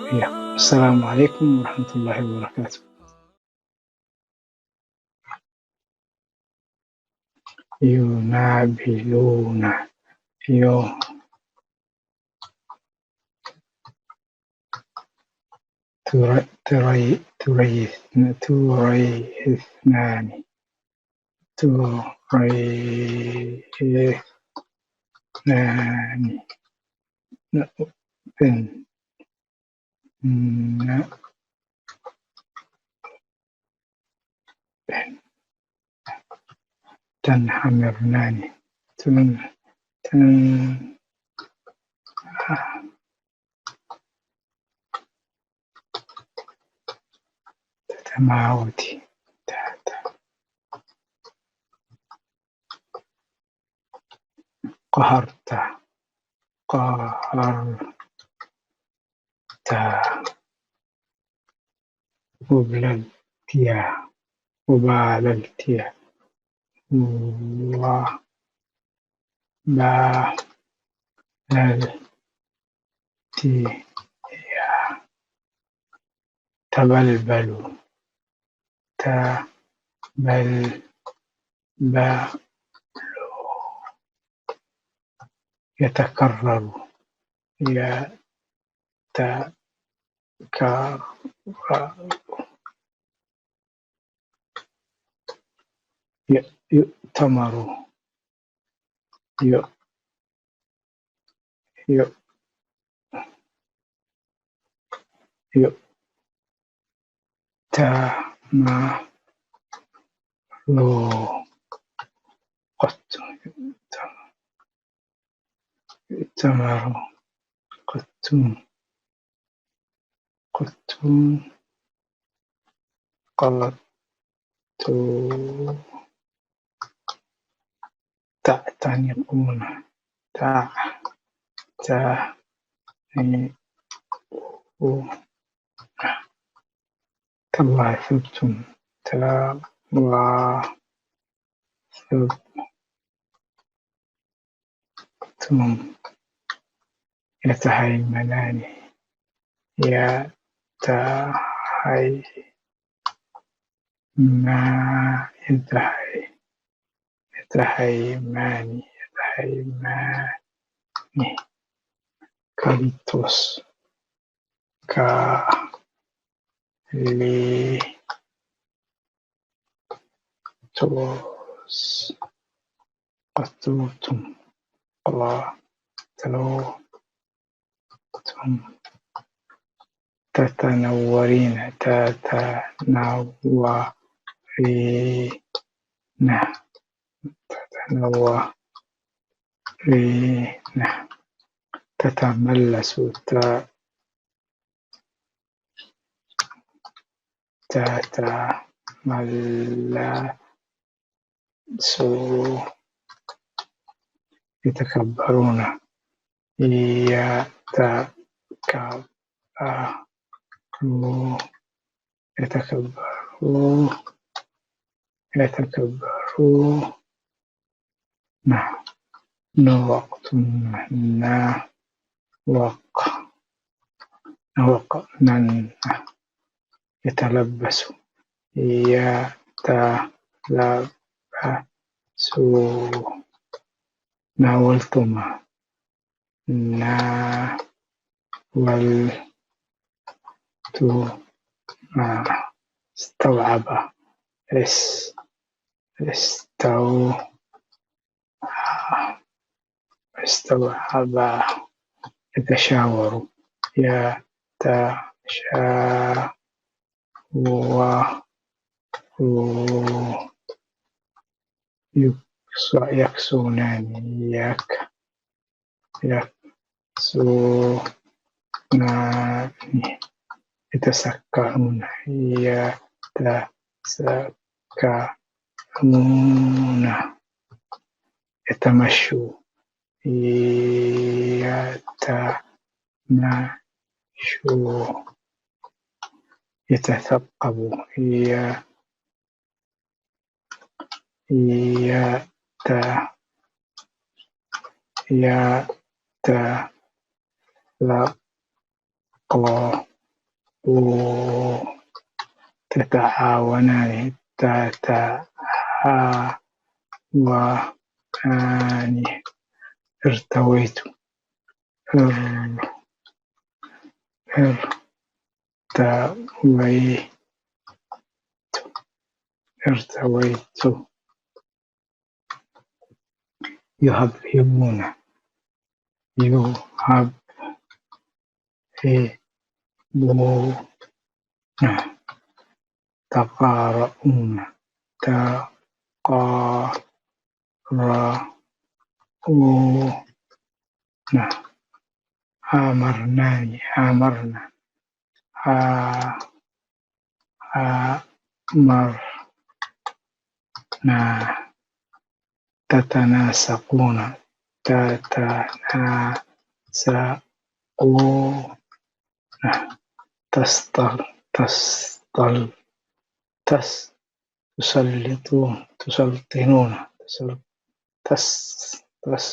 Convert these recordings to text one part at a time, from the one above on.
السلام عليكم ورحمة الله وبركاته. ينابلون. يو تري تري تري تريثنان تريثنان. تنحمرنان. تن تن تتماوتي. قهرت. قهرت. وبللتيا. وباللتيا. و باللتيا. تبلبلوا. تبلبلوا. يتكرر. يتكرر. يؤتمر. يؤتمر. يؤتمر. قتون. قتون. قلت. تعتنقون. تع. تع. تلاعثبتم. تلاعثبتم. يتهيمنان. يتهي ما يتهي يتهيمان. يتهيمان. كاليتوس. كاليتوس. قتلتم. قتلتم. تتنورين. تتنورين. تتنورين. تتملس. ت. تتملس. يتكبرون. يتكبرون. يتكبرون. يتكبرون. نعم. نوقتن. نوق. نوقنن. يتلبس. يتلبس. ناولتما. ناولتما. استوعب. اس. استو. استوعب. يتشاور. يتشاور. يكس-، يكسونان. يك-، يكسونان. يتسكعون. يتسكعون. يتمشوا. يتمشوا. يتثقبوا. ي-، يت-، يتلقون. ተተዓወናኒ፣ ተተዓወናኒ፣ እርተወይቱ፣ እር-፣ እርተወይቱ፣ እርተወይቱ። ይሃብ ሂቡና፣ ይሃብ ሂቡና፣ ተቃረኡና፣ ተቃረኡና፣ ኣመርናኒ፣ ኣመርና፣ ኣ-፣ ኣመርና፣ ተተናሰቁና፣ ተተናሰቁና፣ ተስጠል-፣ ተስጠል-፣ ተስ-፣ ትሰልጡ-፣ ትሰልጥኑና፣ ትሰል-፣ ተስ-፣ ተስ-፣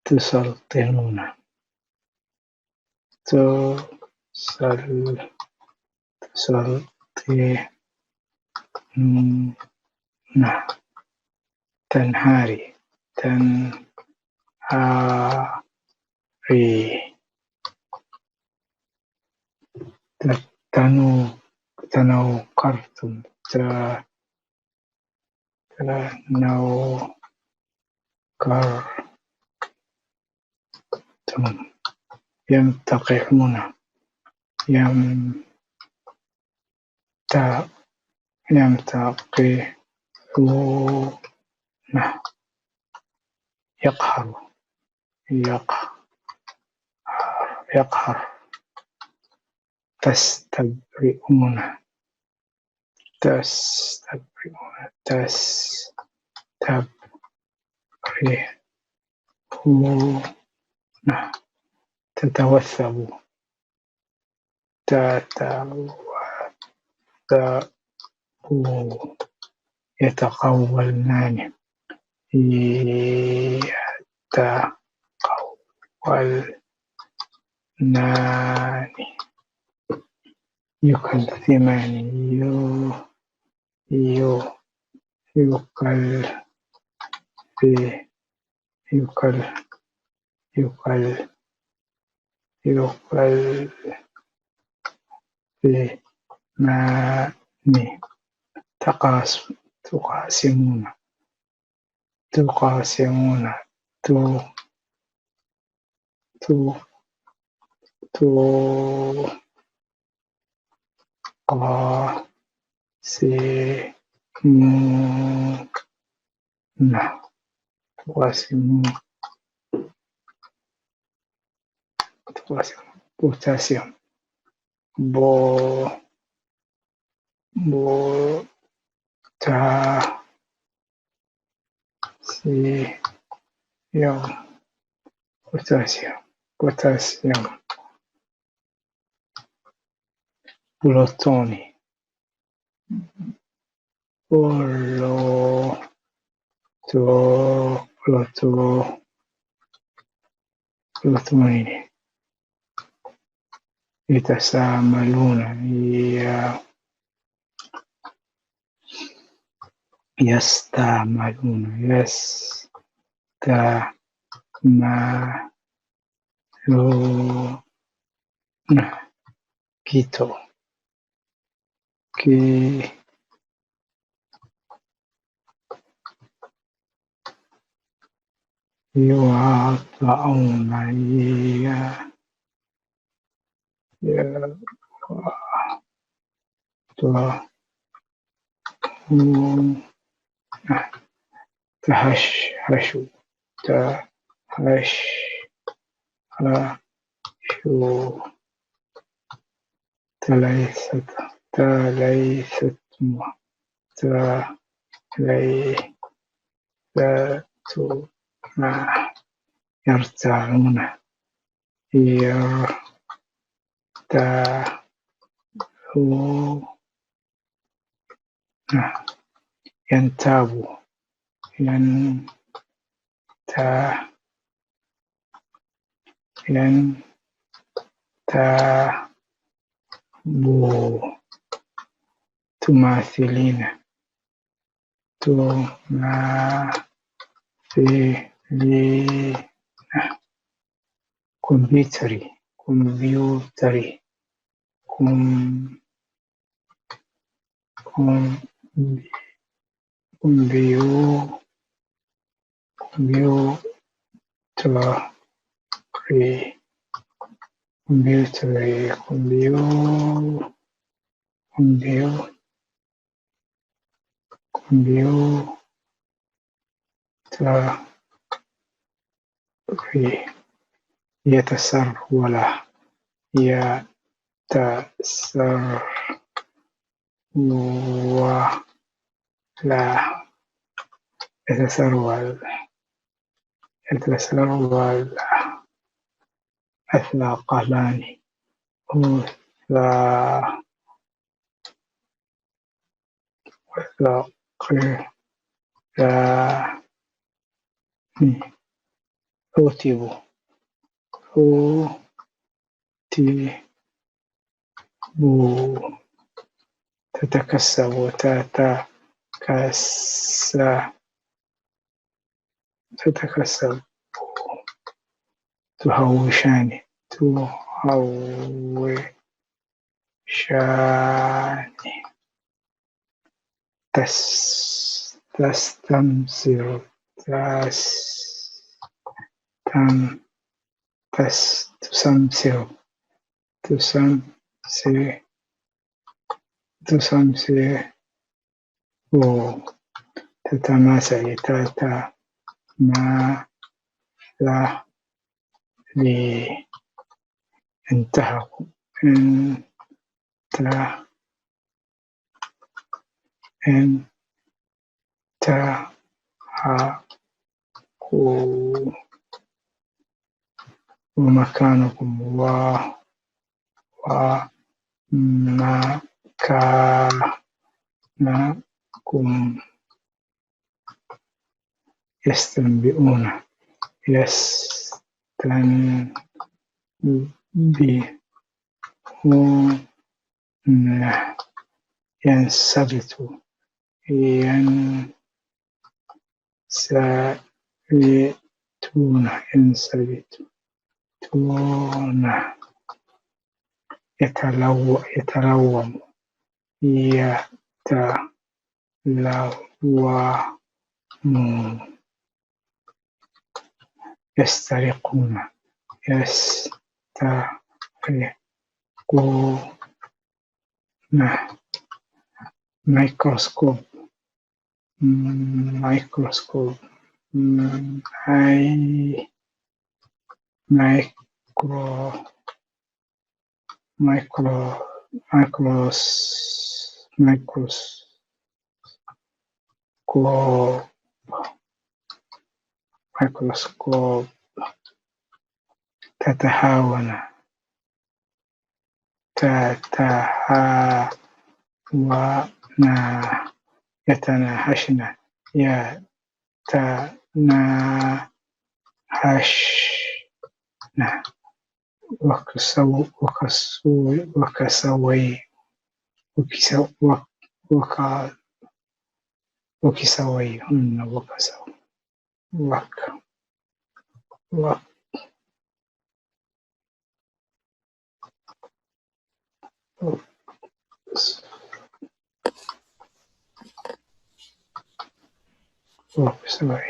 ትሰልጥኑና። ትሰል-፣ ትሰልጥኑና። ተንሃሪ፣ ተንሃሪ። ተኑ-፣ ተነውከርቱም፣ ተ-፣ ተነውከርቱም፣ የምተቂዑና፣ የምተ-፣ የምተቂዑና፣ የቅሃሩ፣ የቅ-፣ የቅሃር፣ ተስተብሪኡና፣ ተስተብሪኡና፣ ተስተብሪኡና፣ ተተወሰቡ፣ ተተወሰቡ፣ የተቀወልናኒ፣ የተቀወልናኒ፣ ዩከልሲማኒ፣ ዩ-፣ ዩ-፣ ዩከል-፣ ሲ-፣ ዩከል-፣ ዩከል-፣ ዩከልሲማኒ፣ ተቃስ-፣ ተቃሲሙና፣ ተቃሲሙና፣ ቱ-፣ ቱ-፣ ቱ-፣ ቃ-፣ ሲ-፣ ሙ-፣ ና፣ ፖታሲየም፣ ፖታሲየም፣ ፖታሲየም፣ ቦ-፣ ቦታሲየም፣ ፖታሲየም፣ ፖታሲየም፣ ፕሉቶኒ፣ ፕሉቶ-፣ ፕሉቶ-፣ ፕሉቶኒ፣ የተሳመሉና፣ የ-፣ የስታመሉና፣ የስታመሉና፣ ኪቶ፣ ኪ-፣ ይዋጣኡና፣ የ-፣ የ-፣ ዋ-፣ ዋ-፣ ተሃሽ-፣ ሃሹ፣ ተሃሽ-፣ ሃሹ፣ ተለይሰት-፣ ተለይሰትሞ፣ ተለይሰቱና፣ የርታዑና፣ የርታዑ-፣ የንታቡ፣ የንታ-፣ የንታ-፣ ቡ ትማሲሊነ ትማሲሊነ ኮምፒውተሪ ኮምፒውተሪ ኮም ኮም ኮምፒው ኮምፒውተሪ ኮምፒውተሪ ኮምፒው ኮምፒው ኮምፒውተሪ የተሰርወላ የተሰርወላ የተሰርወላ የተሰርወላ ኣስላቃላኒ ኡሳ ወሳቅላኒ ዑቲቡ ዑቲቡ ተተከሰቡ ተተከሰ ተተከሰቡ ትሃውሻኒ ትሃው ሻኒ ተስ ተስተምሲሩ ተስ ተም ተስ ትሰምሲሩ ትሰምሲ ትሰምሲሩ ተተማሰሊ ተተማሰሊ እንተሃኩ እንተ እንተሃኩ ወመካነኩም ዋ ወመካነኩም የስተንቢኡና የንሰቢቱ የንሰቢቱና የንሰቢቱና የተለወሙ የተለወሙ የስተሪቁና የስተሪቁና ማይክሮስኮፕ ማይክሮስኮፕ ማይ ማይክሮ ማይክሮ ማይክሮስ ማይክሮስኮፕ ማይክሮስኮፕ ተተሃወና ተተሃወና የተናሃሽና የተናሃሽና ወከሰው ወከሱ ወከሰወይ ወኪሰው ወካ ወኪሰወይ ወከሰው ወክ ወክ ወክ ሰማይ